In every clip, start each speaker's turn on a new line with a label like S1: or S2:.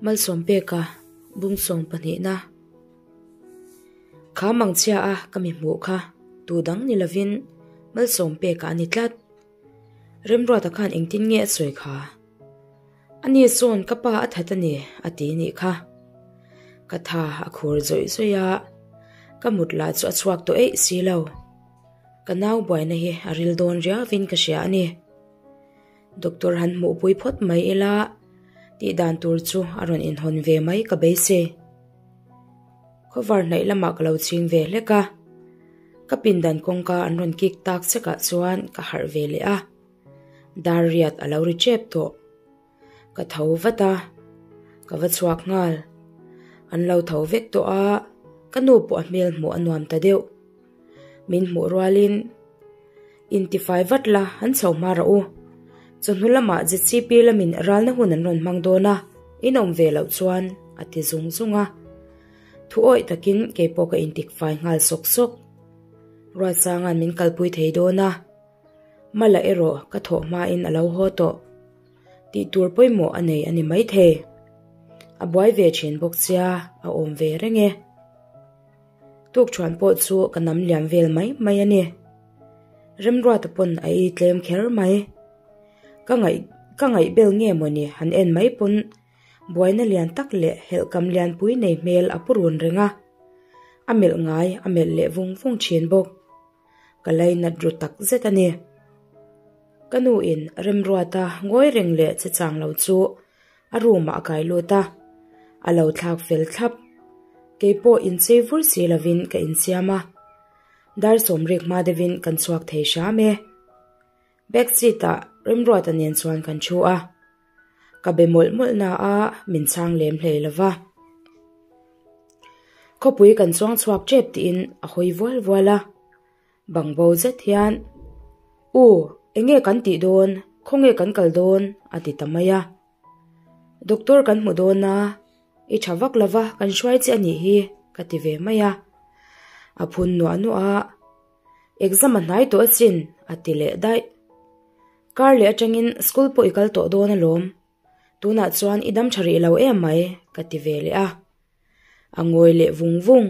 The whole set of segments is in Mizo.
S1: Malsawm peka bung sawm pahnihna Kha mangchhia a ka mi hmuh kha tu dang ni lovin Malsawm peka a ni tlat. Remruata khan engtin nge a sawi kha? Ani sawn ka pa a that a ni a ti nih kha. Ka tha a khur zawih zawih a, ka mut lah chu a chhuak tawh eih si lo. Ka nau buaina hi a ril dawn riauvin ka hria a ni. Doctor han hmuhpui phawt mai ila tih dan tur chu a rawn inhawn ve mai ka beisei. Khawvar hnaih lamah ka lo ching ve hlek a, ka pindan kawngka an rawn kik tak chekah chuan ka harh ve leh a, dar riat a lo ri tep tawh. Ka tho vat a, ka va chhuak nghal. An lo tho vek tawh a, ka nu pawh a hmel hmuh a nuam ta deuh. Min hmuh rualin intifai vat la an chho hma rawh u. Chawhnu lamah ZCP lamin ralna hun an rawn hmang dawn a, in awm ve loh chuan a ti zung zung a. Thu awih takin keipawh ka intikfai nghal sawk sawk. Ruatsanga'n min kalpui thei dawn a, Mala erawh ka thawh hmain a lo haw tawh. Tih tur pawimawh a nei a ni maithei. A buai ve thin bawk sia, a awm ve reng e. Tukṭhuan pawh chu ka nam liam vel mai mai a ni. Remruata pawn a ei tlem kher mai. Ka ngaih ka ngaih bel nge mawni han en mai pawn buaina lian tak leh helhkam lianpui nei hmel a pu run reng a. A melh ngai a melh leh vung vung thin bawk. Ka lainat ru tak zet a ni. Ka nu in Remruata ngawi reng leh che chang lo chu a room ah a kai lut a, a lo thlak fel thlap. Kei pawh inchei vur si lovin ka insiam a, dar sawmrik hma deuhin kan chhuak thei hram e. Back seat ah Remruata nen chuan kan thu a, ka be mawlh mawlh na a min chhang lem hlei lova. Khawpui kan chuang chhuak tep tiin a hawi vual vual a. Bangbo zet hian, U, enge kan tih dawn, khawnge kan kal dawn? a ti ta mai a. Doctor kan hmu dawn a, i tha vak lova kan hruai che a nih hi, ka ti ve mai a. A phun nuah nuah a, Exam a hnai tawh asin, a ti leh daih. Kar leh atangin school pawh i kal tawh dawn alawm. Tunah chuan i dam tha rih lo em mai, ka ti ve leh a. A ngawi leh vung vung.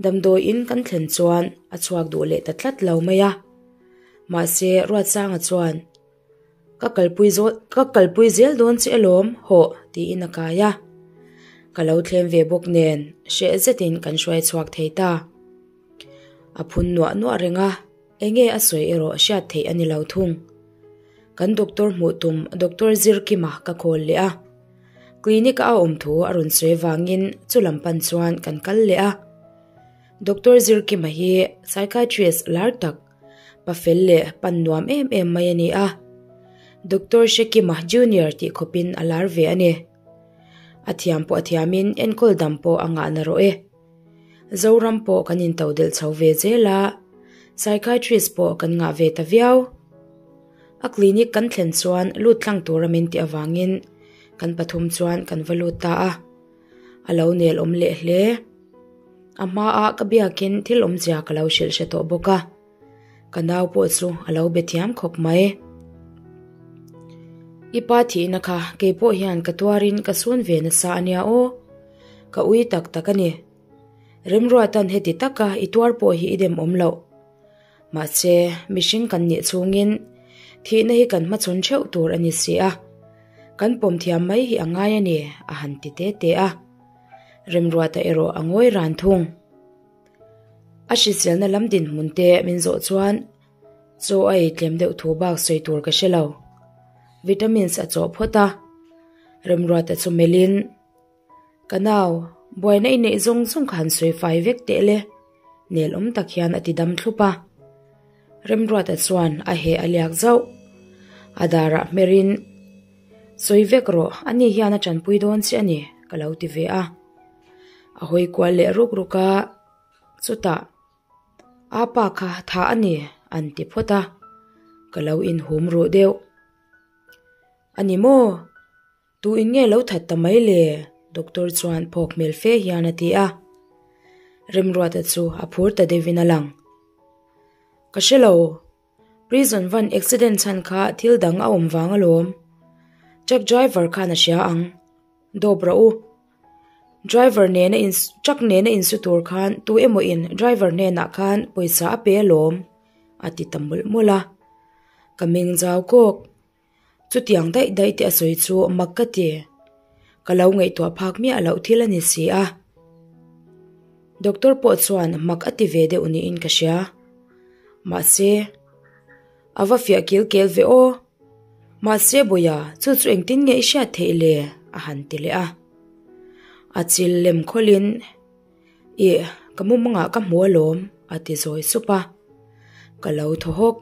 S1: Damdawiin kan thlen chuan a chhuak duh leh ta tlat lo mai a. Mahse Ruatsanga chuan, Ka kalpui zawl ka kalpui zel dawn che alawm, hawh, tiin a kai a. Ka lo thlem ve bawk nen hreh zetin kan hruai chhuak thei ta. A phun nuah nuah reng a, enge a sawi erawh hriat theih a ni lo thung. Kan doctor hmuh tum Doctor Zirkima ka call leh a. Clinic a awm thu a rawn sawi vangin chu lam pan chuan kan kal leh a. Doctor Zirkima hi psychiatrist lar tak, pa fel leh pan nuam em em mai a ni a. Doctor Hrekima Junior tih khawpin a lar ve a ni. A thiam pawh a thiamin enkawl dam pawh a ngah na rawh e. Zoram pawh kan in to delh chho ve zel a, psychiatrist pawh kan ngah ve ta viau. A clinic kan thlen chuan lut tlang tura min tih avangin kan pathum chuan kan va lut ta a, a lo nel awm leh hle. A hmaah ka biakin thil awmzia ka lo hrilh hre tawh bawk a, ka nau pawh chu a lo be thiam khawp mai. I pa thihna kha kei pawh hian ka tuarin ka sun ve nasa a nia aw, ka ui tak tak a ni. Remruatan heti taka i tuar pawh hi i dem awm loh. Mahse, mihring kan nih chhungin thihna hi kan hmachhawn theuh tur a ni si a, kan pawm thiam mai hi a ngai a ni, a han ti te te a. Remruata erawh a ngawi ran thung. A hriselna lam dinhmun te min zawh chuan chaw a ei tlem deuh thu bak sawi tur ka hre lo. Vitamins a chawh phawt a, Remruata chu melhin, Ka nau, buaina i neih zawng zawng kha han sawi fai vek teh le, nel awm tak hian a ti dam thlup a. Remruata chuan a heh a liak zauh. A darah hmerin, Sawi vek rawh, ani hian a tanpui dawn che a ni, ka lo ti ve a. A hawi kual leh ruk ruk a, chutah, A pa kha tha a ni, an ti phawt a. Ka lo inhum ruh deuh. A ni maw? Tu in nge lo that ta mai le? Doctor chuan phawk hmel fe hian a ti a. Remruata chu a phur ta deuhin a lang. Ka hre lo, prison van accident chhan kha thil dang a awm vang alawm. Truck driver khan a hria ang. Dawp rawh u. Driver nena in truck nena insu tur khan tu emaw in driver hnenah khan pawisa a pe alawm a ti ta mawlh mawlh a. Ka meng zau kawk. Chutiang daih daih te a sawi chu mak ka ti. Ka lo ngaihtuah phak miah loh thil a ni si a. Doctor pawh chuan mak a ti ve deuh niin ka hria. Mahse, a va fiah kil kel ve aw. Mahse Bawia, chu chu engtin nge i hriat theih le? a han ti leh a. A chil lem khawlhin, Ih, ka mumangah ka hmu alawm, a ti zawi sup a. Ka lo thaw hawk.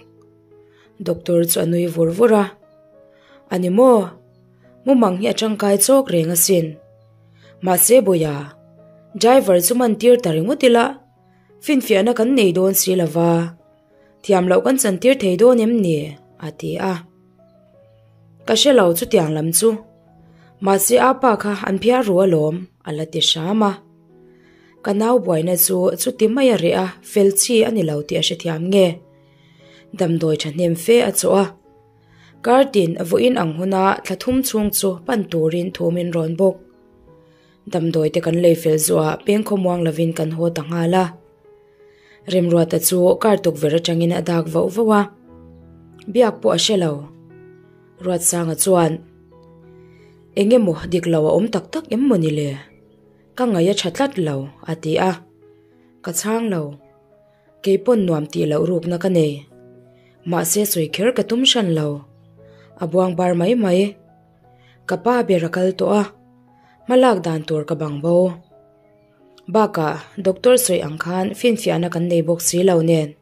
S1: Doctor chu a nui vur vur a. A ni maw? Mumang hi a tangkai chawk reng asin. Mahse Bawia, driver chu man tir ta ringawt ila, finfiahna kan nei dawn si lova. Thiam loh kan chantir thei dawn em ni? a ti a. Ka hre lo chutiang lam chu. Mahse a pa kha an phiar ru alawm, a la ti hram a. Ka nau buaina chu chuti mai a reh a, fel chi a ni lo tih a hrethiam nge? Damdawi thahnem fe a chawh a. Kar tin vawiin ang huna thla thum chhung chu pan turin thu min rawn bawk. Damdawi te kan lei fel zuah peng khawmuang lovin kan haw ta nghal a. Remruata chu kar tukverh atangin a dak voh voh a, biak pawh a hre lo. Ruatsanga chuan, Eng emaw dik lo a awm tak tak em maw ni le? Ka ngaih a tha tlat lo, a ti a. Ka chhang lo. Kei pawn nuam tih loh rukna ka nei. Mahse sawi kher ka tum hran lo. A buang bar mai mai. Ka pa ber a kal tawh a, hmalak dan tur ka bang bo. Bakah doctor sawi ang khan finfiahna kan nei bawk si lo nen.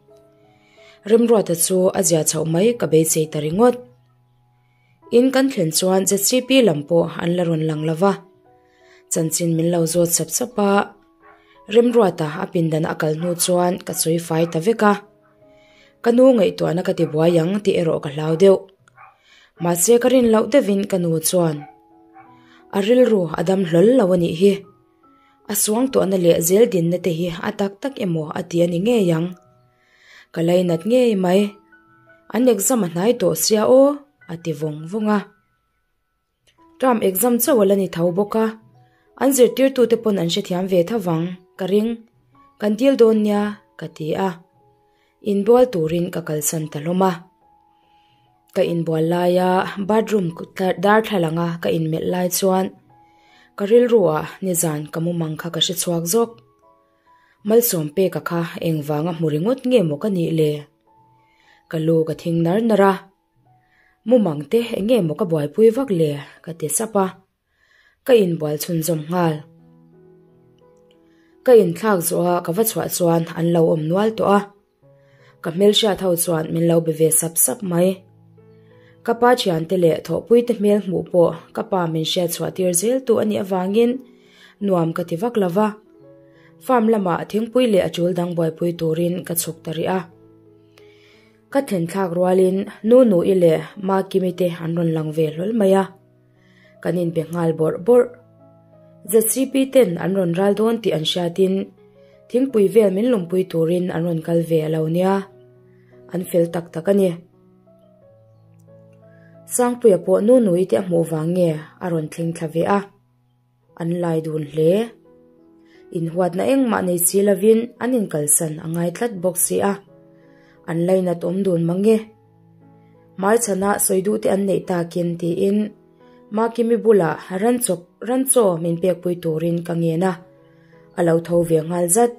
S1: Remruata chu a zia chhoh mai ka beisei ta ringawt. In kan thlen chuan ZCP lam pawh an la rawn lang lova. Chanchin min lo zawt sap sap a. Remruata a pindan a kal hnu chuan ka sawi fai ta vek a. Ka nu ngaihtuahna ka ti buai ang tih erawh ka hlau deuh. Mahse ka rin loh deuhin ka nu chuan a rilru a dam hlawl lo a nih hi. A suangtuahna leh zel dinna te hi a tak tak emaw a ti a ni ngei ang. Ka lainat ngei mai. An exam a hnai tawh sia aw, a ti vawng vawng a. Term exam chauh a la ni tho bawk a, an zirtirtute pawn an hrethiam ve tho vang, ka ring. Kan dil dawn nia, ka ti a. Inbual turin ka kalsan ta hlawm a. Ka inbual laia bathroom darthlalanga ka inmelh lai chuan ka rilruah nizan ka mumang kha ka hre chhuak zawk. Malsawm peka kha engvanga hmu ringawt nge maw ka nih le? Ka lu ka thing nar nar a, mumang te enge maw ka buaipui vak le ka ti sap a. Ka inbual chhunzawm nghal. Ka inthlak zawh a ka va chhuah chuan an lo awm nual tawh a. Ka hmelhriat ho chuan min lo be ve sap sap mai. Ka pa thiante leh thawhpuite hmel hmuh pawh ka pa min hriat chhuah tir zel tu a nih avangin nuam ka ti vak lo va. Farm lamah thingpui leh a tul dang buaipui turin ka chhuk ta rih a. Ka thlen thlak rualin Nunu-i leh Makimi te an rawn lang ve hlawl mai a. Kan inbe nghal bawrh bawrh. ZCP ten an rawn ral dawn tih an hriatin thingpui vel min lumpui turin an rawn kal ve a lo nia. An fel tak tak a ni. Sangpuia pawh Nunui te a hmuh vang nge a rawn thleng thla ve a. An lai dun hle. Inhuatna engmah nei si lovin an inkalsan a ngai tlat bawk si a. An lainat awm dun mang e. Hmaichhana sawi duh te an neih takin tiin Makimi bulah ranchawp ranchaw min pekpui turin ka ngen a. A lo tho ve nghal zat.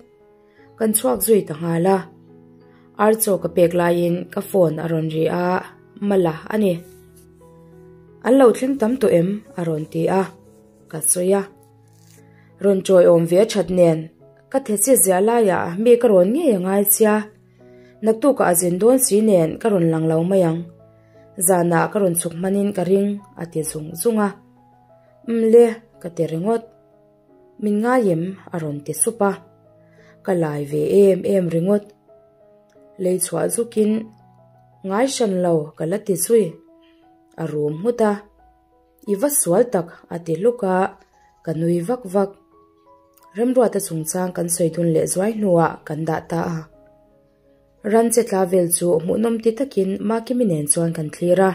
S1: Kan chhuak zui ta nghal a. Ar chaw ka pek laiin ka phone a rawn ri a, Mala a ni. An lo thleng tam tawh em? a rawn ti a, ka sawi a. Rawn chawi awm ve a that nen, ka thesi ziah laiah mi ka rawn ngei a ngai sia. Naktukah a zin dawn si nen ka rawn lang lo mai ang. Zanah ka rawn chhuk hmanin ka ring, a ti zung zung a. Mle, ka ti ringawt. Min ngai em? a rawn ti sup a. Ka lai ve em em ringawt. Lei chhuah zukin ngai hran lo ka la ti zui. A rum nghut a. I va sual tak a ti hluk a, ka nui vak vak. Remruata chungchang kan sawi dun leh zuai hnuah kan dah ta a. Ran che tla vel chu hmuhnawm ti takin Makimi nen chuan kan thlir a.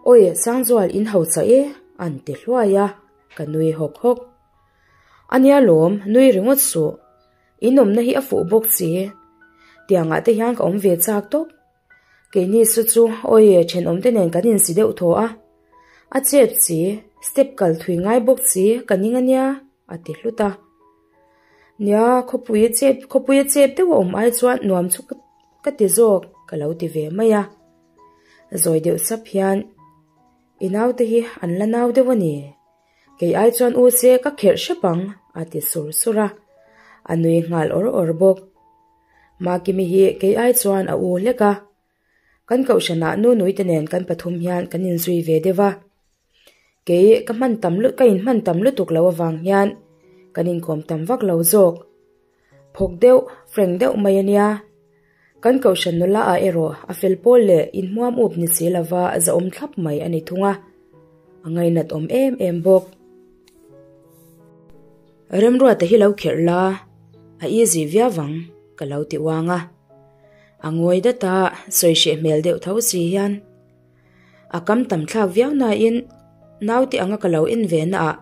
S1: Awi, Sangzual in hausa e! A'n ti hluai a, ka nui hawk hawk. A nia lawm, nui ringawt suh. In awmna hi a fuh bawk si. Tiangah te hian ka awm ve chak tawp. Keini su chu awi thenawmte nen kan insi deuh thaw a. A chep si, step kal thui ngai bawk si, ka ning a nia, a ti hlut a. Nia, khawpui a chep, khawpui a chep deuh a awm ai chuan nuam chu ka ti zawk, ka lo ti ve mai a. Zawi deuh sap hian, I naute hi an la nau deuh a ni. Kei ai chuan u se ka kherh hrep ang, a ti sur sur a. A nui nghal awr awr bawk. Makimi hi kei ai chuan a u hlek a. Kan kohhranah Nunuite nen kan pathum hian kan inzui ve deuh a. Kei ka hman tam ka inhman tam lutuk lo avang hian kan inkawm tam vak lo zawk. Phawk deuh, frank deuh mai a nia. Kan kohhran nula ah erawh a fel pawl leh inhmuam up ni si lova zahawm thlap mai a ni thung a. A ngainat awm em em bawk. Remruata hi lo kherh la, a easy viau ang, ka lo ti uang a. A ngawi dat a, sawi hreh hmel deuh tho si hian a kam tam thlak viau nain naute anga ka lo en ve na ah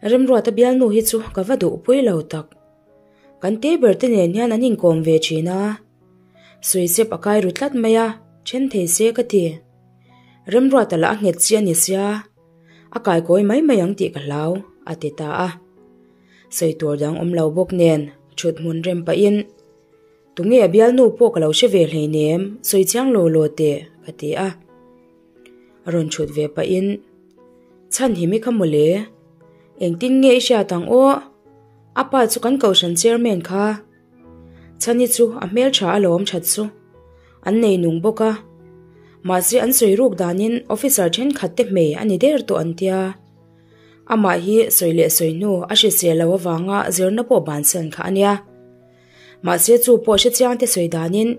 S1: Remruata bialnu hi chu ka va duhpui lo tak. Kan te ber te nen hian an inkawm ve thin a. Sawisep a kai ru tlat mai a, then thei se ka ti. Remruata lah a nghet chi a ni sia, a kaikawi mai mai ang tih ka hlau, a ti ta a. Sawi tur dang awm lo bawk nen thut hmun rem pahin, Tunge a bialnu pawh ka lo hre ve hleinem, sawi chiang lo law teh, ka ti a. A rawn thut ve pahin, Chhan hi mi kha mawle, engtin nge i hriat ang aw? A pa chu kan kohhran chairman kha. Chhani chu a hmeltha alawm that chu. An nei nung bawk a. Mahse an sawi ruk danin officer thenkhat te hmei a ni der tawh an tia. Amah hi sawi leh sawi hnu a hrisel lo avanga zirna pawh bansan kha a nia. Mahse chu pawh hrechiang te sawi danin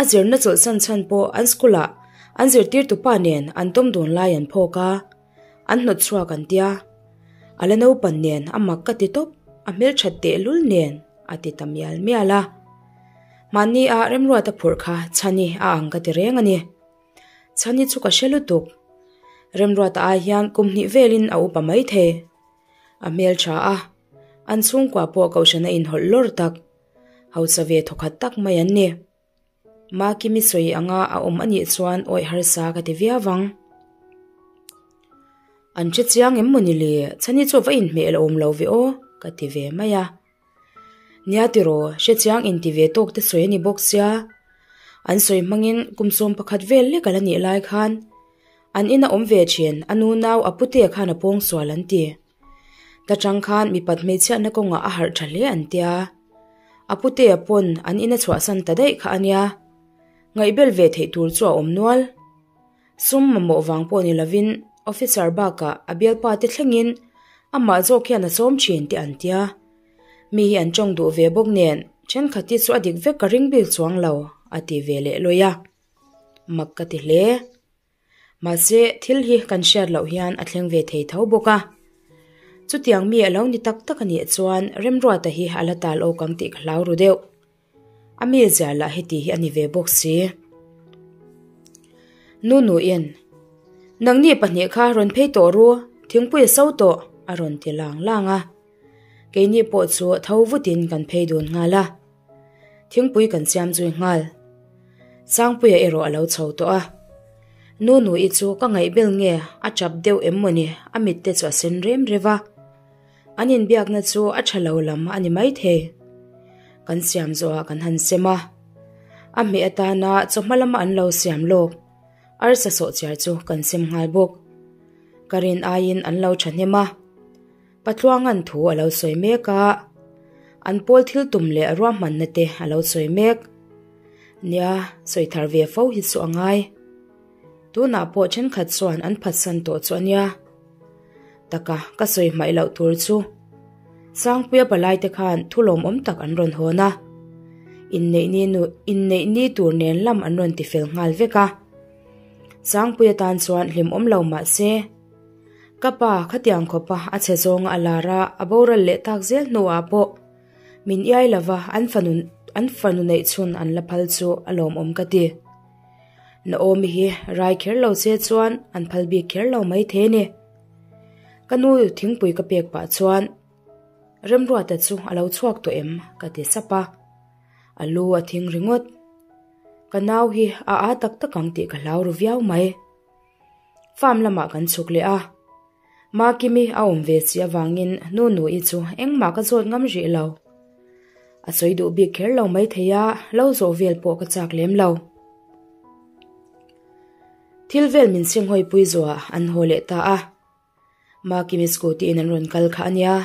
S1: a zirna chawlhsan chhan pawh an school ah an zirtirtupa nen an tawm dun lai an phawk a. An hnawt chhuak an tia. A la naupan nen a mak ka ti tawp, a hmelthat tehlul nen a ti ta mial mial a. Mahni a Remruata phurh kha Chhani a ang ka ti reng a ni. Chhani chu ka hre lutuk. Remruata ai hian kum hnih velin a upa mai thei. A hmeltha a, an chhungkua pawh kohhran a inhawlh lawr tak. Hausa ve thawkhat tak mai an ni. Makimi sawi anga a awm a nih chuan awih harsa ka ti viau ang. An hre chiang em mawni le, chhani chu va inhmeh la awm lo ve aw, ka ti ve mai a. Nia tiraw, hre chiang inti ve tawk te sawi a ni bawk sia. An sawi hmangin kum 11 vel lek a la nih lai khan an ina awm ve thin a nu nau a putea khan a pawng sual an ti. Ta chang khan mipat hmeichhiatna kawngah a harh tha hle an tia. A putea pawn an ina chhuahsan ta daih kha a nia. Ngaihbel ve theih tur chu a awm nual. Sum mamawh vang pawh ni lovin officer bakah a bialpa te thlengin amah zawk hian a sawm thin tih an tia. Mi hi an tawng duh ve bawk nen thenkhat hi chu a dik vek ka ring bik chuang lo a ti ve leh lawi a. Mak ka ti hle. Mahse, thil hi kan hriat loh hian a thleng ve thei tho bawk a. Chutiang mi a lo ni tak tak a nih chuan Remruata hi a la tal awk ang tih ka hlau ru deuh. A mizia lah heti hi a ni ve bawk si. Nunuin, Nangni pahnih kha rawn phei tawh ru, thingpui a so tawh, a rawn ti lang lang a. Keini pawh chu tho vutin kan phei dun nghal a. Thingpui kan siam zui nghal. Sangpuia erawh a lo chho tawh a. Nunu-i chu ka ngaihbel nge a chap deuh em mawni a mit te chu a sen rem rev a. An inbiakna chu a tha lo lam a ni maithei. Kan siam zawhah kan han sem a. A hmeh atana chawhma lama an lo siam lawk. Arsa sawhchiar chu kan sem nghal bawk. Ka rin aiin an lo thahnem a. Patluanga'n thu a lo sawi mek a, an pawl thil tum leh ruahmanna te a lo sawi mek. Nia, sawi thar ve fo hi chu a ngai. Tunah pawh thenkhat chuan an phatsan tawh chu a nia. Taka, ka sawi hmaih loh tur chu. Sangpuia palai te khan thu lawmawm tak an rawn hawn a. Inneih ni nu, inneih ni tur nen lam an rawn ti fel nghal vek a. Sangpuia tan chuan hlimawm lo mah se. Ka pa khatiang khawpa a chhe zawnga a lar a, a boral leh tak zel hnuah pawh min iai lova an fanu an fanu neih chhun an la phal chu a lawmawm ka ti. Naomi hi rai kher lo che chuan an phal bik kher lo maithei a ni. Ka nu thingpui ka pek pah chuan, Remruata chu a lo chhuak tawh em? ka ti sap a. A lu a thing ringawt. Ka nau hi a aa tak tak ang tih ka hlau ru viau mai. Farm lamah kan chhuk leh a. Makimi a awm ve si avangin Nunu-i chu engmah ka zawt ngam rih lo. A sawi duh bik kher lo maithei a, lo zawh vel pawh ka chak lem lo. Thil vel min senghawi pui zuah an haw leh ta a. Makimi scooty in an rawn kal kha a nia.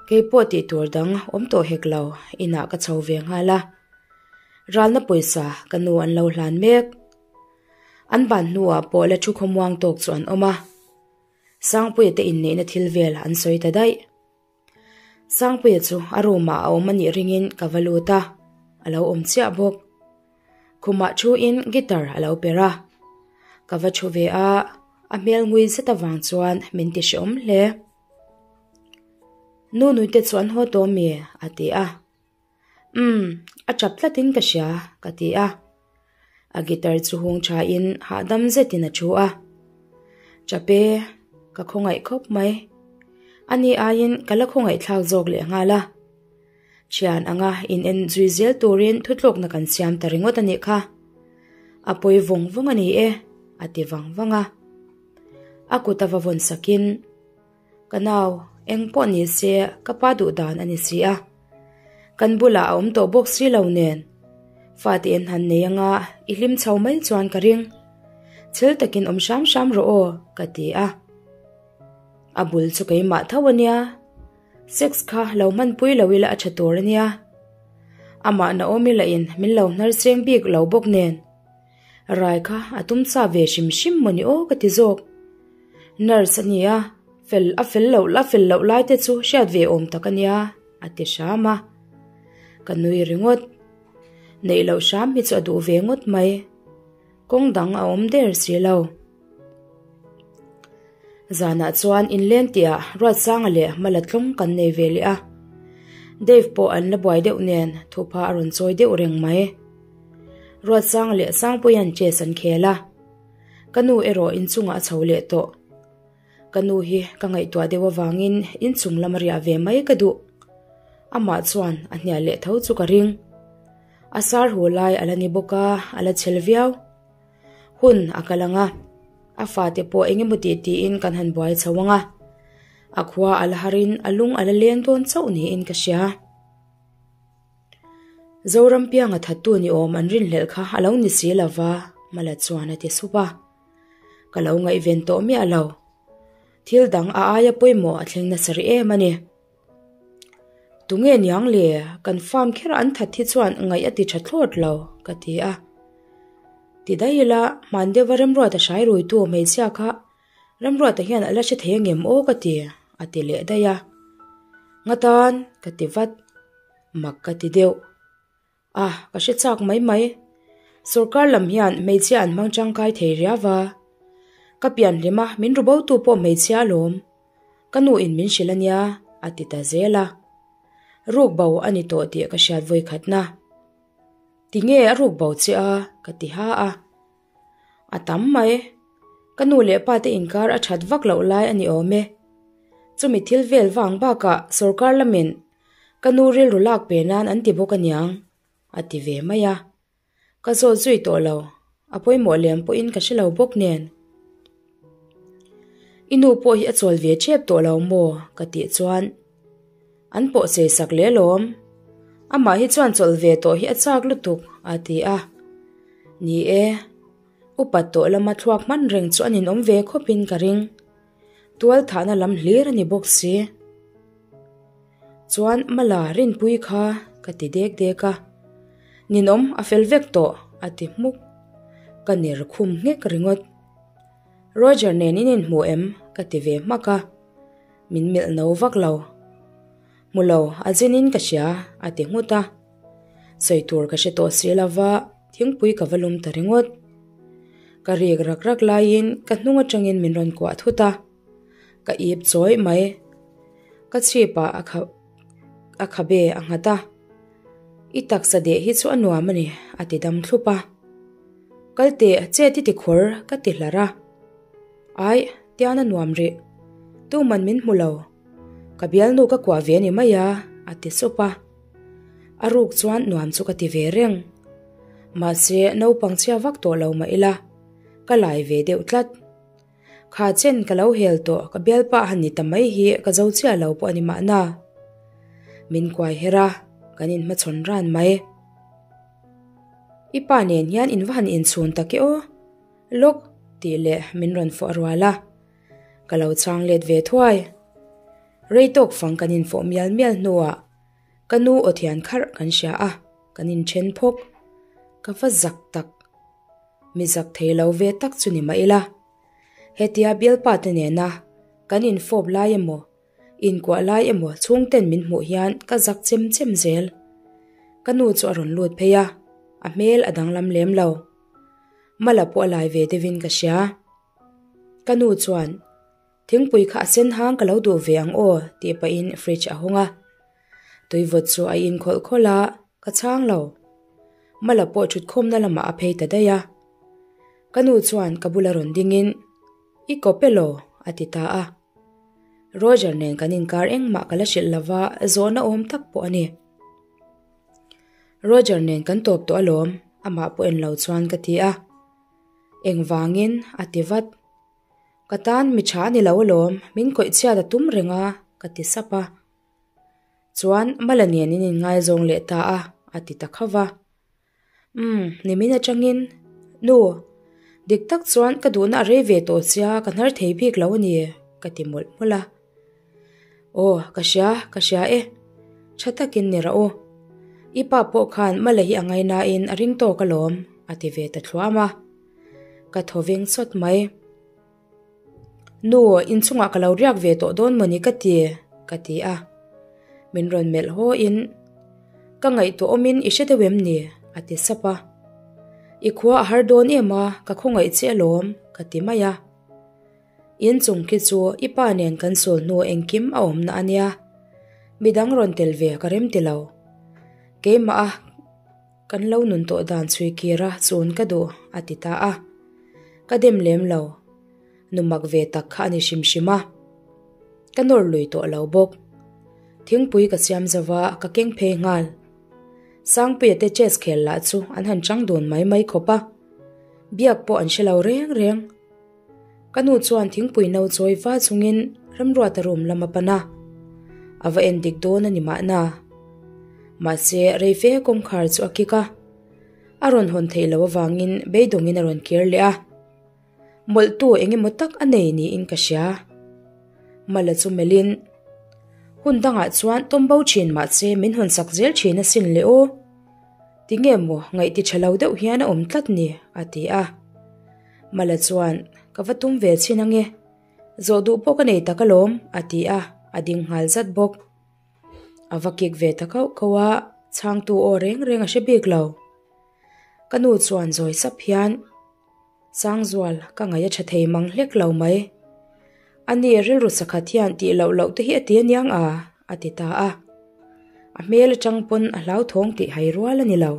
S1: Kei pawh tih tur dang awm tawh hek lo, inah ka chho ve nghal a. Ralna pawisa ka nu an lo hlan mek. An ban hnuah pawh la thu khawmuang tawk chu an awm a. Sangpuia te inneihna thil vel an sawi ta daih. Sangpuia chu a room ah a awm a nih ringin ka va lut a, a lo awm chiah bawk. Khumah thu in guitar a lo per a. Ka va thu ve a, a hmel ngui zet avang chuan min ti hreawm hle. Nu nuite chu an haw tawh mi? a ti a. Umm, a tap tlatin ka hria, ka ti a. A guitar chu hung thain hahdam zetin a thu a. Tap e, ka khawngaih khawp mai. Ani aiin ka la khawngaih thlak zawk leh nghal a. Thian anga in en zui zel turin thutlawkna kan siam ta ringawt a nih kha. A pawi vawng vawng a ni e, a ti vang vang a. A kut a va vawn sakin, Ka nau, eng pawh ni se ka pa duh dan a ni si a. Kan bulah a awm tawh bawk si lo nen. Fate in han nei anga i hlim chho mai chuan ka ring. Chhel takin awm hram hram rawh aw, ka ti a. A bul chu keimah tho a nia. Sex kha lo hmanpui lo ila a tha tur a nia. Amah Naomi lahin min lo hnar seng bik lo bawk nen. Rai kha a tum sa ve hrim hrim maw ni aw ka ti zawk. Nurse a nia, fel a fel loh la fel loh lai te chu hriat ve awm tak a nia a ti hram a. Ka nui ringawt. Neih loh hram hi chu a duh ve ngawt mai. Kawng dang a awm der si lo. Zanah chuan inleng tihah Ruatsanga leh Mala tlawng kan nei ve leh a. Dave pawh an la buai deuh nen thupha a rawn chawi deuh reng mai. Ruatsanga leh Sangpuia'n chess an khel a. Ka nu erawh inchungah a chho leh tawh. Ka nu hi ka ngaihtuah deuh avangin inchung lama riah ve mai ka duh. Amah chuan a hnial leh tho chu ka ring. A sar hu lai a la ni bawk a, a la chhel viau. Hun a kal ang a, a fate pawh eng emaw tih tiin kan han buai chho ang a. A khua a la harin a lung a la leng dawn chauh niin ka hria. Zoram pianga thattu ni awm an rinhlelh kha a lo ni si lo va, Mala chuan a ti sup a. Ka lo ngaihven tawh miah lo. Thil dang a aia pawimawh a thleng nasa rih em a ni. Tunge niang le, kan farm kher an that hi chuan ngaih a ti tha thlawt lo, ka ti a. Ti daih ila, hman deuha Remruata hrai ruitu hmeichhia kha Remruata hian a la hre thei angem aw ka ti, a ti leh daih a. Ngatan, ka ti vat. Mak ka ti deuh. A, ka hre chak mai mai. Sorkar lam hian hmeichhia an hmang tangkai thei riau va. Ka pian hlim a, min ru bo tu pawh hmeichhia alawm. Ka nu in min hrilh ania, a ti ta zel a. Ruk bo a ni tawh tih ka hriat vawi khatna. Tinge a ruk bo che a? ka ti ha a. A tam mai. Ka nu leh pa te inkar a that vak loh lai a ni awm e. Chumi thil vel vang bakah sorkar lamin Ka nu rilru lak pe nan an ti bawk aniang, a ti ve mai a. Ka zawt zui tawh lo, a pawimawh lem pawhin ka hre lo bawk nen. I nu pawh hi a chawl ve ṭhep tawh lo maw? ka tih chuan an pawh chei sak leh alawm. Amah hi chuan chawlh ve tawh hi a chak lutuk, a ti a. Ni e, upat tawh lama thluak hman reng chu a ninawm ve khawpin ka ring. Tual thahna lam hlir a ni bawk si. Chuan Mala Rinpui kha ka ti dek dek a, Ninawm a fel vek tawh a ti hmuk. Ka ner khum nghek ringawt. Roger nen in inhmu em? ka ti ve hmak a, min melh no vak lo. Hmu lo, a zin in ka hria a ti nghut a. Sawi tur ka hre tawh si lova thingpui ka va lum ta ringawt. Ka rik rak rak laiin ka hnung atangin min rawn kuah thut a, ka ip chawih mai. Ka chhipah a kha a khabe a nghat a, I taksa deh hi chu a nuam a ni a ti dam thlup a. Kal teh che ti ti khawr ka ti hlar a. Aih, tian a nuam rih. Tuman min hmu lo. Ka bialnu ka kuah ve a ni mai a, a ti sup a. A ruk chuan nuam chu ka ti ve reng. Mahse, naupang chhia vak tawh lo mah ila, ka lai ve deuh tlat. Kha chen ka lo hel tawh, ka bialpa han ni ta mai hi ka zo chiah lo pawh a ni mahna. Min kuai her a, kan inhmachhawn ran mai. I pa nen hian in va han inchhun tak e aw. Lawk tih leh min rawn fawh a rual a, ka lo chhang let ve thuai. Rei tawk fang kan infawh mial mial hnuah ka nu aw thian kharh kan hria a, kan inthen phawk. Ka va zak tak. Mi zak thei lo ve tak chu ni mah ila. Hetia bialpa te nena kan infawp lai emaw Inkuah lai emaw chhungten min hmuh hian ka zak chem chem zel. Ka nu chu a rawn lut phei a, a hmel a danglam lem lo. Mala pawh a lai ve deuhin ka hria. Ka nu chuan, Thingpui kha a sen hang ka lo duh ve ang aw tih pahin fridge a hawng a. Tuivawt chu a in khawlh khawlh a, ka chhang lo. Mala pawh thutkhawmna lamah a phei ta daih a. Ka nu chuan ka bula rawn dingin, I kawp elaw? a ti ta a. Roger nen kan inkar engmah ka la hrilh lova, zawhna awm tak pawh a ni. Roger nen kan tawp tawh alawm, amah pawh en lo chuan ka ti a. Engvangin? a ti vat. Ka tan mi tha a ni lo alawm, min khawih chhiat a tum reng a, ka ti sap a. Chuan Mala nen in inngaizawng leh ta a, a ti ta khauh va. Umm, nimin atangin. Nu, dik tak chuan ka duhna a rei ve tawh sia ka hnar thei bik lo a ni, ka ti mawlh mawlh a. Aw, ka hria, ka hria e. Tha takin ni rawh u. I pa pawh khan Mala hi a ngainain a ring tawk alawm, a ti ve ta thluam a. Ka thaw veng chawt mai. Nu, inchungah ka lo riak ve tawh dawn mawni ka ti, ka ti a. Min rawn melh hawiin, Ka ngaihtuah awmin i hre deuh em ni? a ti sap a. I khua a har dawn em a, ka khawngaih che alawm, ka ti mai a. Inchung khi chu i pa nen kan sul hnu engkim a awmna a nia. Midang rawn tel ve ka rem ti lo. Keimah a. Kan lo nun tawh dan chhui kir a chun ka duh, a ti ta a. Ka dem lem lo. Nu mak ve tak kha a ni hrim hrim a. Ka nawr lui tawh lo bawk. Thingpui ka siam zo va, ka keng phei nghal. Sangpuia te chess khel lah chu an han chang dun mai mai khawp a. Biak pawh an hre lo reng reng. Ka nu chuan thingpui no chawi va chungin Remruata room lam a pan a, a va en dik dawn a ni mahna. Mahse, reife kawngkhar chu a kik a, a rawn hawn theih loh avangin beidawngin a rawn kir leh a. Mawlhtu eng emaw tak a nei niin ka hria. Mala chu melhin, Hun dangah chuan tawmbo thin mahse min hawn sak zel thin asin le aw. Tinge maw ngaihti tha lo deuh hian a awm tlat ni, a ti a. Mala chuan, Ka va tum ve chhin ange, zawh duh pawh ka nei tak alawm, a ti a, a ding nghal zat bawk. A va kik ve ta kauh kauh a, chhangtu aw reng reng a hre bik lo. Ka nu chuan zawi sap hian, Sangzual, ka ngaih a tha thei mang hlek lo mai. Ani rilru sakhat hian tih loh loh te hi a ti aniang a, a ti ta a. A hmel atang pawn a hlauthawng tih hai rual a ni lo.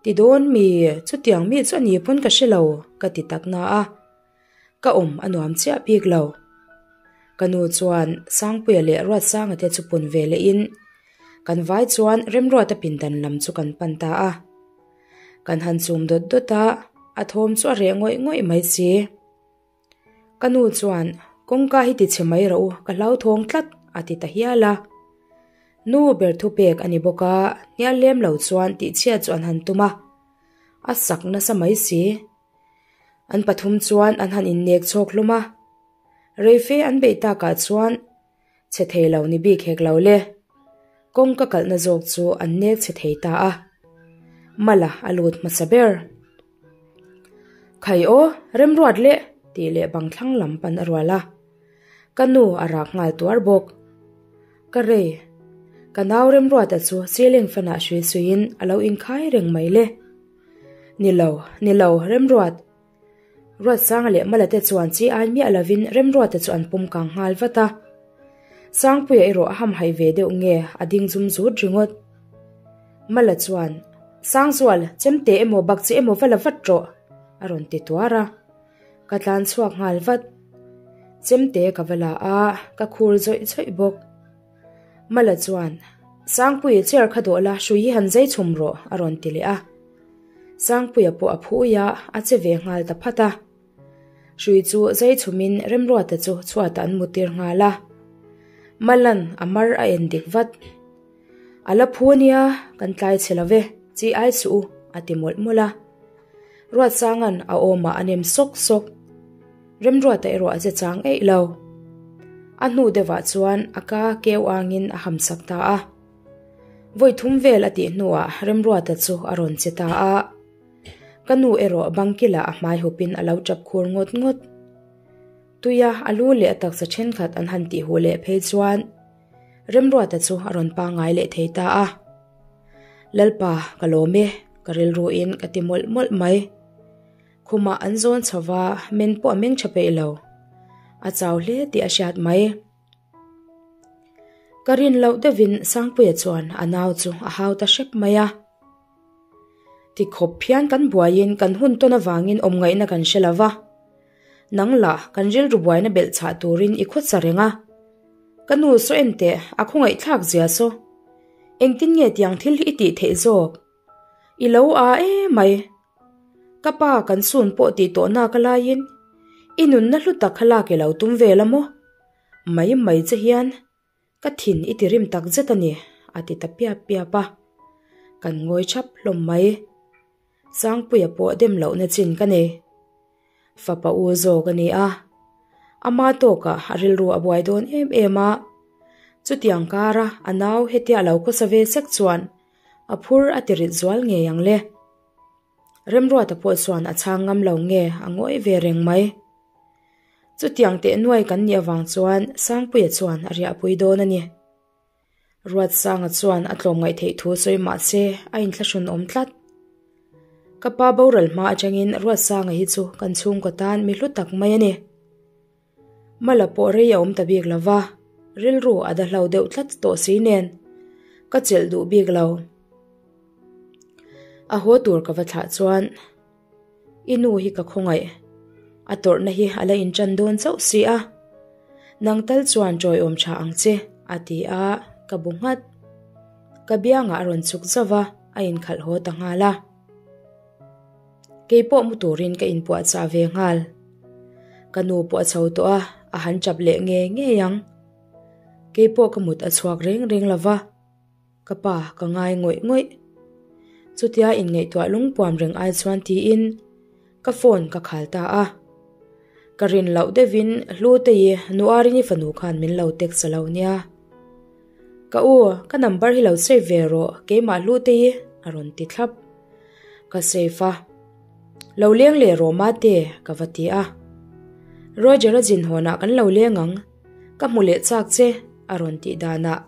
S1: Ti dawn mi, chutiang mi chu a ni pawn ka hre lo, ka ti tak na a. Ka awm a nuam chiah bik lo. Ka nu chuan Sangpuia leh Ruatsanga te chu pun ve leh in kan vai chuan Remruata pindan lam chu kan pan ta a. Kan han chum dawt dawt a, a thawm chu a reh ngawih ngawih mai si. Ka nu chuan, Kawngka hi ti chhe mai rawh u, ka hlauthawng tlat, a ti ta hial a. Nu ber thupek a ni bawk a, hnial lem lo chuan tihchhiat chu an han tum a. A sak nasa mai si. An pathum chuan an han innek chhawk hlawm a. Reife an beih takah chuan Chhe thei lo ni bik hek lo le. Kawngka kalhna zawk chu an nek chhe thei ta a. Mala a lut hmasa ber. Khai aw, remruat leh tih leh bang thlang lam pan a rual a. Ka nu a rak nghal tuar bawk. Ka rei. Ka nau remruata chu ceiling fan ah hrui suiin a lo inkhai reng mai le. Ni lo, ni lo, remruat. Ruatsanga leh Mala te chuan chi ai miah lovin Remruata chu an pawm kang nghal vat a. Sangpuia erawh a hamhaih ve deuh nge a ding zum zut ringawt. Mala chuan, Sangzual, chemte emaw bakcheh emaw va la vat rawh, a rawn ti tuar a. Ka tlan chhuak nghal vat. Chemte ka va la a, ka khur zawih zawih bawk. Mala chuan, Sangpuia chair kha dawh la, hrui hi han zai chhum rawh, a rawn ti leh a. Sangpuia pawh a phu ui a, a che ve nghal ta phat a. Hrui chu zai chhumin Remruata chu chhuatah an mutir nghal a. Malan a mar a en dik vat. A la phu ania, kan tlai chhe lo ve, chi ai suh u, a ti mawlh mawlh a. Ruatsanga'n a awmah a nem sawk sawk. Remruata erawh a che chang eih lo. A hnu deuhah chuan a ka keu angin a hamsak ta a. Vawi thum vel a tih hnuah Remruata chu a rawn che ta a. Ka nu erawh bangkilah a hmai hupin a lo tap khur ngawt ngawt. Tuia a lu leh a taksa thenkhat an han tih huh leh phei chuan Remruata chu a rawn pangngai leh thei ta a. Lalpa, ka lawm e, ka rilruin ka ti mawlh mawlh mai. Khumah an zawn chho va, men pawh a meng tha peih lo. A chau hle tih a hriat mai. Ka rin loh deuhin Sangpuia chuan a nau chu a hau ta hrep mai a. Ti khawp hian kan buaiin kan hun tawn avangin awm ngaihna kan hre lo va. Nang lah kan rilru buaina belh chhah turin i khawsa reng a. Ka nu saw en teh, a khawngaihthlak zia saw. Engtin nge tiang thil hi i tih theih zawk? I lo a emai. Ka pa kan sun pawh tih tawh nak a laiin i nunna hlu tak kha lak i lo tum vel a maw? Mai mai che hian ka thin i ti rim tak zet a ni, a ti ta piap piap a. Kan ngawi thap hlawm mai. Sangpuia pawh dem lohna chin ka nei. Fapa u zawk a ni a, ama tawkah a rilru a buai dawn em em a. Chutiang kara a nau hetia a lo khawsa ve sek chuan a phur a ti rit zual ngei ang le. Remruata pawh chuan a chhang ngam lo nge a ngawih ve reng mai. Chutiang teh nuai kan nih avang chuan Sangpuia chuan a riahpui dawn a ni. Ruatsanga chuan a tlawmngaih theih thu sawi mah se a inthlahrun awm tlat. Ka pa boral hma atangin Ruatsanga hi chu kan chhungkaw tan mi hlu tak mai a ni. Mala pawh rei a awm ta bik lo va, rilru a da hlo deuh tlat tawh si nen ka chelh duh bik lo. A haw tur ka va thlah chuan I nu hi ka khawngaih, a tawrhna hi a la inṭan dawn chauh si a, nang tal chuan ṭawiawm ṭha ang che a ti a, ka bu nghat. Ka biangah a rawn chhuk zauh va, a inkhalh haw ta nghal a. Kei pawh mu turin ka inpuahchah ve nghal. Ka nu pawh a chho tawh a, a han chap leh ngei ngei ang. Kei pawh ka mut a chhuak reng reng lo va, ka pa ka ngai ngawih ngawih. Chutia inngaihtuah lungpuam reng ai chuan tiin ka phone ka khal ta a. Ka rin loh deuhin Hlutei Nuarini fanu khan min lo text a lo nia. Ka u, ka number hi lo save ve rawh, keimah Hlutei a rawn ti thlap. Ka save a, Lo leng leh rawh mate, ka va ti a. Roger-a zinhawnah kan lo leng ang, ka hmu leh chak che, a rawn tih danah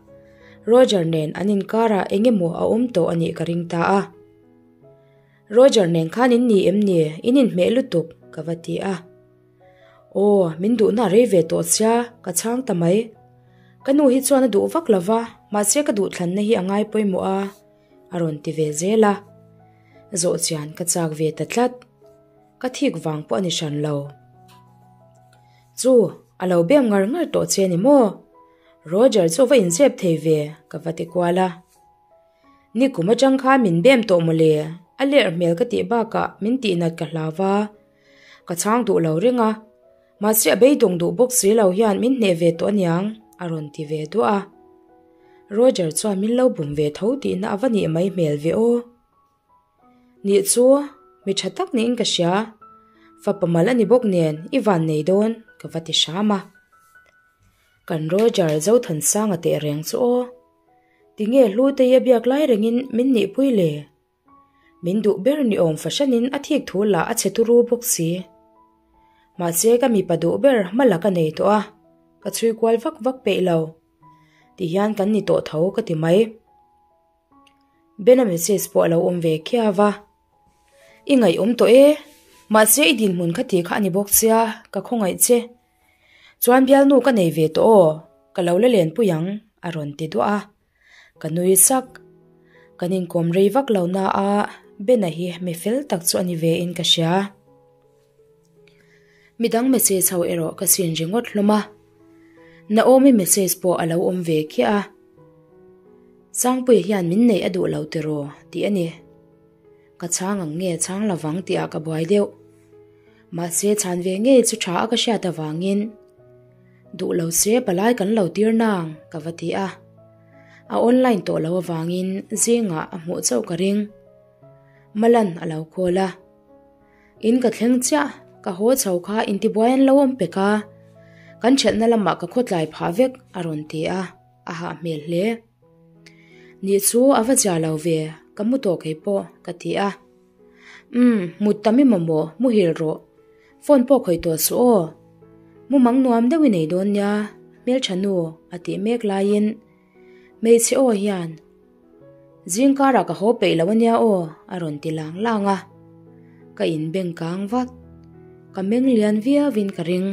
S1: Roger nen an inkarah eng emaw a awm tawh a nih ka ring ta a. Roger nen khan in ni em ni, in inhmeh lutuk, ka va ti a. Aw, min duhna a rei ve tawh sia, ka chhang ta mai. Ka nu hi chuan a duh vak lo va, mahse ka duhthlanna hi a ngai pawimawh a, a rawn ti ve zel a. Zawh chian ka chak ve ta tlat. Ka thik vang pawh a ni hran lo. Chu, a lo bem ngar ngar tawh che ni maw? Roger chu va inzep thei ve, ka va ti kual a. Nikum atang khan min bem tawh mawle, a lerh hmel ka tih bakah min tihnat ka hlau va. Ka chhang duh lo reng a, mahse a beidawng duh bawk si lo hian min hneh ve tawh aniang a rawn ti ve duah a. Roger chuan min lo bum ve tho tihna a va nih mai hmel ve aw. Nih chu, mi tha tak niin ka hria, fapa mal a ni bawk nen i van nei dawn ka va ti hram a. Kan Roger Zothansanga teh reng chu aw. Tinge Hlutei a biak lai rengin min nihpui le? Min duh ber ni awm fahranin a thik thu lah a chhe turu bawk si. Mahse ka mipa duh ber hma la ka nei tawh a, ka chhui kual vak vak peih lo. Tihian kan ni tawh tho ka ti mai. Bena message pawh a lo awm ve khiau a. I ngaihawm tawh e, mahse i dinhmun kha ti kha a ni bawk sia, ka khawngaih che. Chuan bialnu ka nei ve tawh aw, ka lo la lenpui ang a rawn ti duah a. Ka nui sak. Kan inkawm rei vak lo na a, Bena hi mi fel tak chu a ni ve in ka hria. Midang message ho erawh ka sin ringawt hlawm a. Naomi message pawh a lo awm ve khiah a. Sangpuia hian min neih a duh lo tiraw tih a ni. Ka chhang ang nge chhang lovang tihah ka buai deuh. Mahse chhan ve ngei chu tha a ka hriat avangin duh lo se palai kan lo tir nang ka va ti a. A online tawh lo avangin zingah a hmuh chauh ka ring. Malan a lo call a. In ka thleng chiah, ka haw chho kha intibuai an lo awm pek a, kan ṭhelhna lamah ka khawtlai phah vek a rawn ti a, a hah hmel hle. Nih chu a va zia lo ve, ka mu tawh kei pawh ka ti a. Umm, mut tam i mamawh, muhil rawh. Phone pawh khawih tawh suh aw. Mu mang nuam deuh i nei dawn nia, hmelṭha nu a tih mek laiin hmeichhe aw hian Zingkarah ka haw peih lo ania aw a rawn ti lang lang a, ka inbeng kang vat, ka meng lian viauin ka ring.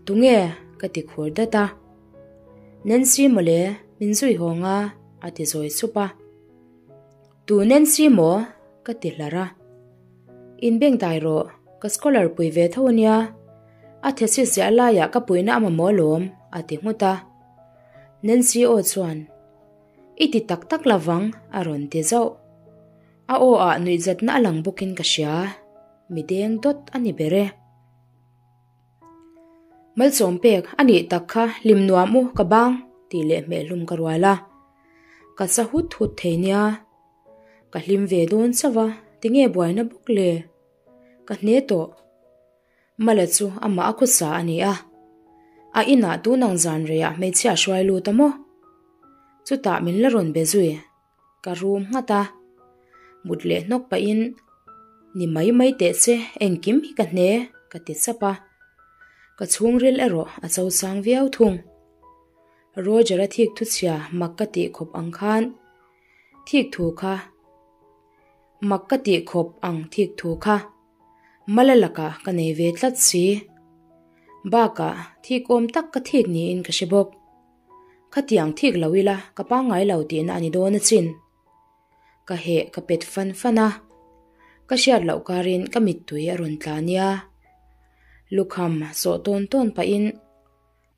S1: Tunge? ka ti khur dat a. Nancy mawle, min zui hawng a, a ti zawi sup a. Tu Nancy maw? ka ti hlar a. Inbeng dai rawh, ka scholar pui ve tho ania, a thesis ziah laiah ka puihna a mamawh alawm, a ti nghut a. Nancy aw chuan, I ti tak tak lovang, a rawn ti zauh. A aw ah nuihzatna a lang bawkin ka hria, mi deng dawt a ni ber e. Malsawm pek a nih tak kha hlim nuam u ka bang tih leh hmehhlum ka rual a. Ka sa hut hut thei nia. Ka hlim ve dawn chauh a, tinge buaina bawk le? Ka hne tawh. Mala chu amah a khawsa a ni a. A inah tunang zan reiah hmeichhia a hruai lut a maw? Chutah min la rawn be zui. Ka rum nghat a. Mut leh hnawk pahin, Ni mai mai teh che, engkim hi ka hne, ka ti chap a. Ka chhungril erawh a cho sang viau thung. Roger-a thik thuchhia mak ka tih khawp ang khan thik thu kha mak ka tih khawp ang thik thu kha Mala lakah ka nei ve tlat si. Bakah thik awm tak ka thik niin ka hre bawk. Khatiang thik lo ila ka pangngai lo tihna a ni dawn achin. Ka heh ka pet fan fan a, ka hriat loh karin ka mittui a rawn tla nia. Lukham sawh tawn tawn pahin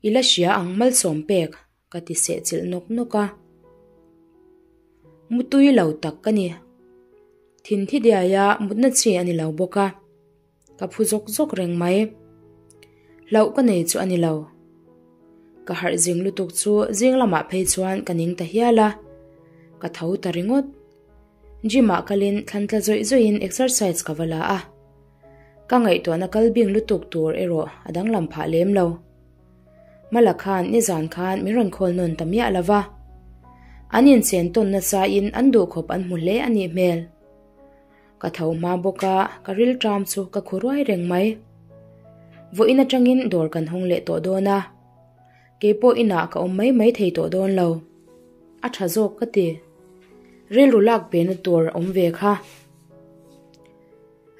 S1: i la hria ang malsawm pek ka ti seh chilh nawk nawk a. Mutui lo tak ka ni. Thinthi diaia mutna chi a ni lo bawk a. Ka phu zawk zawk reng mai. Hlauh ka nei chu a ni lo. Ka harh zing lutuk chu zing lamah phei chuan ka ning ta hial a. Ka tho ta ringawt. Gym ah kalin thlan tla zawih zawihin exercise ka va la a. Ka ngaihtuahna kal bing lutuk tur erawh a danglam phah lem lo. Mala khan nizan khan min rawn khawl nawn ta miah lo va. An inchen tawn nasain an duhkhawp an hmu hle a nih hmel. Ka tho hma bawk a, ka rilṭam chu ka khu ruai reng mai. Vawiin aṭangin dawr kan hawng leh tawh dawn a, kei pawh inah ka awm mai mai thei tawh dawn lo. A ṭha zawk ka ti. Rilru lak pena tur a awm ve kha.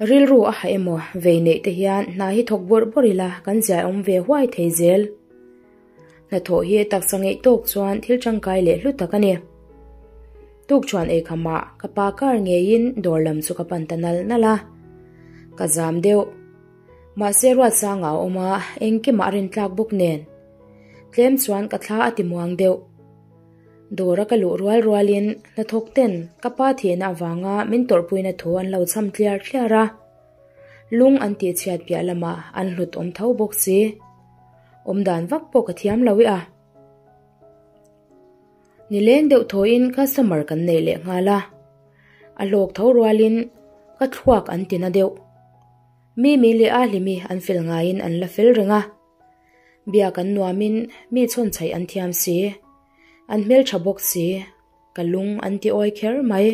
S1: Rilru a ha emaw vei neih te hian hna hi thawk bawrh bawrh ila kan ziah awm ve huai thei zel. Hnathawh hi taksa ngeih tawk chuan thil tangkai leh hlu tak a ni. Tukṭhuan eikhamah ka pa kar ngeiin dawr lam chu ka pan ta nal nal a, ka zam deuh. Mahse Ruatsanga a awm a, engkimah a rintlak bawk nen. Tlem chuan ka thla a ti muang deuh. Dawra ka luh rual rualin hnathawk ten ka pa thihna avanga min tawrhpuina thu an lo cham tliar tliar a, lung an tihchhiat piah lamah an hlut awm tho bawk si. Awm dan vak pawh ka thiam lo i a. Nileng deuh thawiin customer kan neih leh nghal a, a hlawk tho rualin ka thluak an ti na deuh. Mimi leh Ahlimi an fel ngaiin an la fel reng a, biak an nuamin mi chhawnchhaih an thiam si, an hmeltha bawk si, ka lung an ti awi kher mai.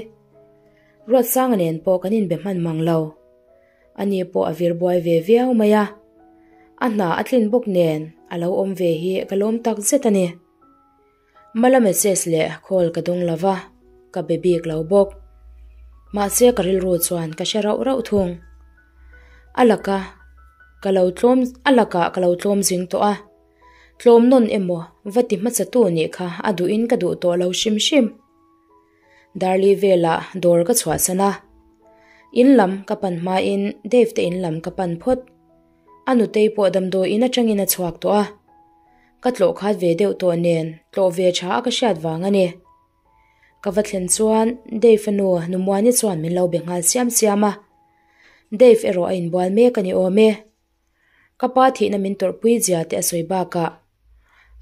S1: Ruatsanga nen pawh kan inbe hman mang lo. Ani pawh a vir buai ve viau mai a, a hna a tlin bawk nen a lo awm ve hi ka lawm tak zet a ni. Mala message leh call ka dawng lo va, ka be bik lo bawk. Mahse ka rilru chuan ka hre rauh rauh thung. A laka ka lo tlawm a lakah ka lo tlawm zing tawh a, tlawm nawn emaw va ti hmasa tu nih kha a duhin ka duh tawh lo hrim hrim. Darli velah dawr ka chhuahsan a, in lam ka pan hmain Dave te in lam ka pan phawt. A nutei pawh damdawiin atangin a chhuak tawh a, ka tlawh khat ve deuh tawh nen tlawh ve tha a ka hriat vang a ni. Ka va thlen chuan Dave a nu Numuani chuan min lo be nghal siam siam a, Dave erawh a inbual mek a ni awm e. Ka pa thihna min tawrhpui zia te a sawi bakah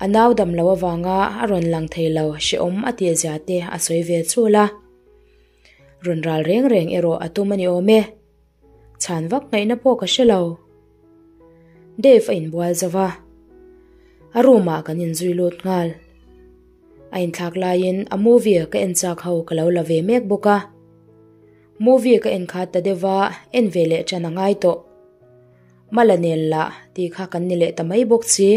S1: a nau dam lo avanga a rawn lang thei lo hrehawm a tih zia te a sawi ve chul a. Rawn ral reng reng erawh a tum a ni awm e. Chhan vak ngaihna pawh ka hre lo. Dave a inbual zo va, a room ah kan inzui lut nghal. A inthlak laiin a movie ka en chak ho ka lo la ve mek bawk a. Movie ka en khat ta deuh va, en ve leh ṭan a ngai tawh. Mala nen lah tih kha kan ni leh ta mai bawk si.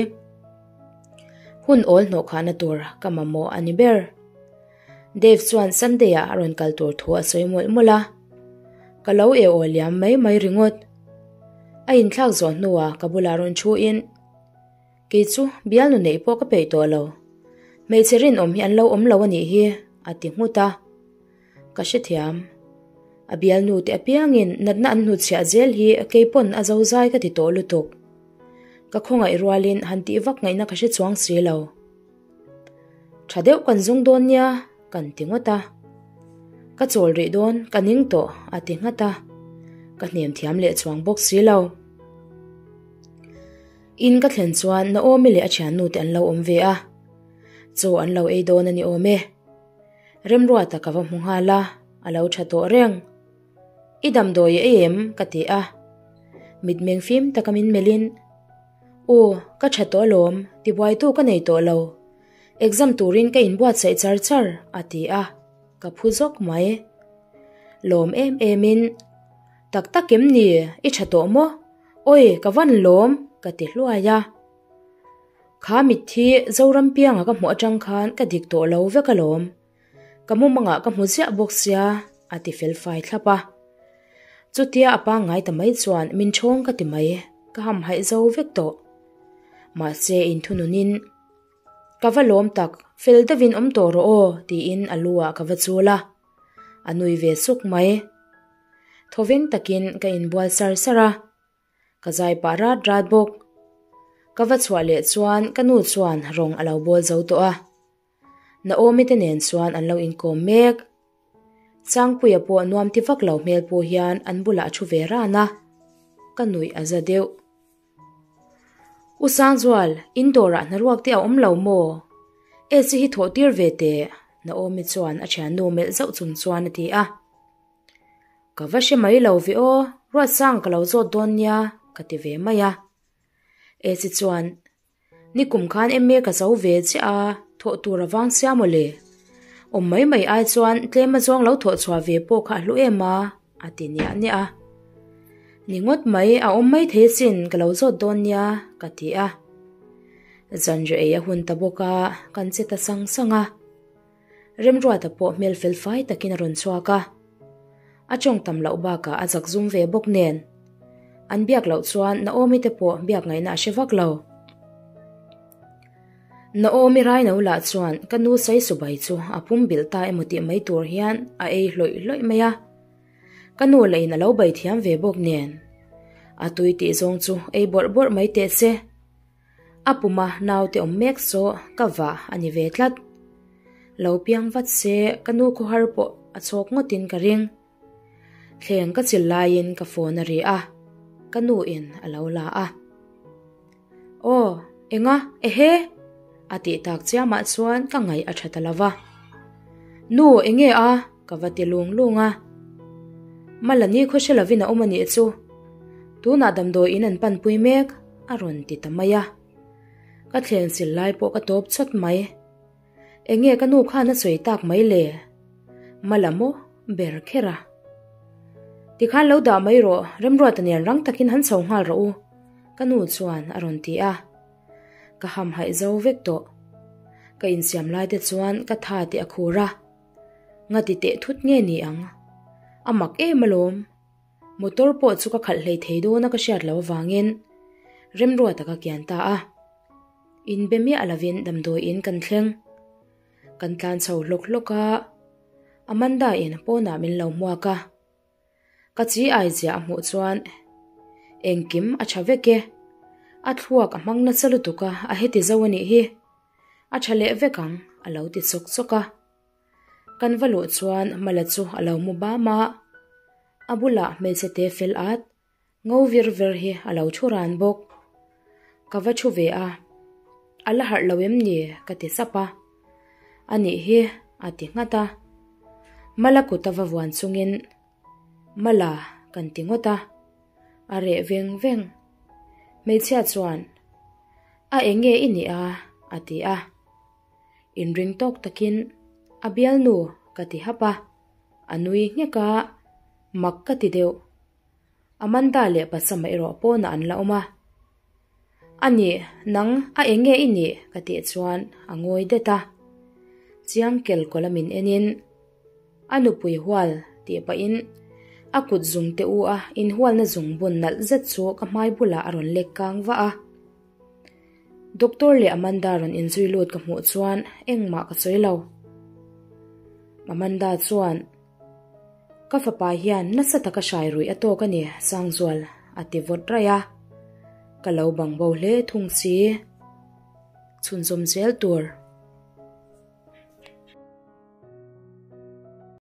S1: Hun awl hnawh khahna tur ka mamawh a ni ber. Dave chuan Sunday ah a rawn kal tur thu a sawi mawlh mawlh a. Ka lo e aw liam mai mai ringawt. A inthlak zawh hnuah ka bulah rawn thu in, Kei chu bialnu neih pawh ka peih tawh lo. Hmeichhe rinawm hi an lo awm lo a nih hi, a ti nghut a. Ka hrethiam. A bialnu te apiangin natna an hnutchhiah zel hi kei pawn a zozai ka ti tawh lutuk. Ka khawngaih rualin han tih vak ngaihna ka hre chuang si lo. Tha deuh kan zung dawn nia, kan ti ngawt a. Ka chawl rih dawn, ka ning tawh, a ti nghat a. Ka hnem thiam leh chuang bawk si lo. In ka thlen chuan Naomi leh a thiannu te an lo awm ve a. Chaw an lo ei dawn a ni awm e. Remruata ka va hmu nghal a, a lo tha tawh reng. I damdawi ei em? ka ti a. Mitmeng fim taka min melhin, Aw, ka tha tawh alawm, tibuaitu ka nei tawh lo. Exam turin ka inbuatsaih char char, a ti a, ka phu zawk mai. Lawm em emin, Tak tak em ni, i tha tawh maw? Awi, ka van lawm, ka ti hluai a. Kha mitthi Zorampianga ka hmuh atang khan ka dik tawh lo vek alawm. Ka mumangah ka hmu ziah bawk sia, a ti fel fai thlap a. Chutia a pangngai ta mai chuan min ṭhawng ka ti mai, ka hamhaih zo vek tawh. Mahse inthununin, Ka va lawm tak, fel deuhin awm tawh rawh aw, tiin a lu ah ka va chul a. A nui ve suk mai. Thawveng takin ka inbual sar sar a. Ka zai pah rat rat bawk. Ka va chhuah leh chuan ka nu chuan rawng a lo bawl zo tawh a. Naomi te nen chuan an lo inkawm mek. Sangpuia pawh nuam ti vak lo hmel pawh hian an bulah a thu ve ran a, ka nuih a za deuh. U Sangzual, in dawrah hnaruak te a awm lo maw? Esi hi thawh tir ve teh, Naomi chuan a thiannu melh zauh chung chuan a ti a. Ka va hre mai lo ve aw, Ruatsang ka lo zawt dawn nia, ka ti ve mai a. Esi chuan, Nikum khan MA ka zo ve chiah a, thawh tur a vang sia maw le? Awm mai mai ai chuan tlem a zawng lo thawh chhuah ve pawh kha a hlu em a, a ti niah niah a. Ni ngawt mai, a awm mai thei asin, ka lo zawt dawn nia, ka ti a. Zanriah ei a hun ta bawk a, kan che ta sang sang a. Remruata pawh hmel fel fai takin a rawn chhuak a. A tawng tam loh bakah a zak zum ve bawk nen. An biak loh chuan Naomi te pawh biak ngaihna a hre vak lo. Naomi Raino lah chuan ka nu Saisubai chu a pum bilh ta emaw tih mai tur hian a ei hlawih hlawih mai a. Ka nu lah in a lo bai thiam ve bawk nen. A tui tih zawng chu ei bawrh bawrh mai teh se. A puma naute awm mek saw ka vah a ni ve tlat. Lo piang vat se ka nu khawhar pawh a chhawk ngawtin ka ring. Thleng ka chil laiin ka phone a ri a, ka nu in a lo la a. Aw, enga, ehe! A tih tak chiamah chuan ka ngaih a tha ta lo va. Nu, enge a? Ka va ti lung lung a. Malani khaw hre lovin a awm a nih chu. Tunah damdawi in an panpui mek. A rawn ti ta mai a, ka thlen sil lai pawh ka tawp chawt mai. Enge ka nu khan a sawi tak mai le? Mala maw ber kher a. Tikhan lo dah mai rawh, Remruata nen rang takin han chho nghal rawh u, ka nu chuan a rawn ti a. Ka hamhaih zo vek tawh. Ka insiam lai te chuan ka tha tih a khur a. Ngati teh thut nge ni ang? A mak em alawm. Motor pawh chu ka khalh hlei thei dawn a ka hriat loh avangin Remruata ka kian ta a. Inbe miah lovin damdawiin kan thleng. Kan tlan chho hlawk hlawk a, Amanda in pawnah min lo hmuak a. Ka chi ai ziah a hmuh chuan engkim a tha vek e. A thluak a hmang nasa lutuk a, a heti zo a nih hi. A tha leh vek ang, a lo ti chawk chawk a. Kan va luh chuan Mala chu a lo mu bam a, a bulah hmeichhe te fel at, ngo vir ver hi a lo thu ran bawk. Ka va thu ve a, A la harh lo em ni? ka ti sap a. A nih hi, a ti nghat a. Mala kut a va vuan chungin, Mala, kan ti ngawt a. A reh veng veng. Hmeichhia chuan, A eng nge i nih a? a ti a. Inring tawk takin, A bialnu, ka ti hap a. A nui nghek a, mak ka ti deuh. Amanda leh Pasama erawh pawnah an la awm a. A nih, nang a eng nge i nih? ka tih chuan a ngawi det a. Chiang kel kawla min enin, A nupui hual, tih pahin a kut zung te u a inhualna zung bun nalh zet chu ka hmai bulah a rawn lek kang vah a. Doctor leh Amanda rawn inzui lut ka hmuh chuan engmah ka sawi lo. Amanda chuan, Ka fapa hian nasa taka hrai ruih a tawk a ni, Sangzual, a ti vawt raih a. Ka lo bang bo hle thung si. Chhunzawm zel tur.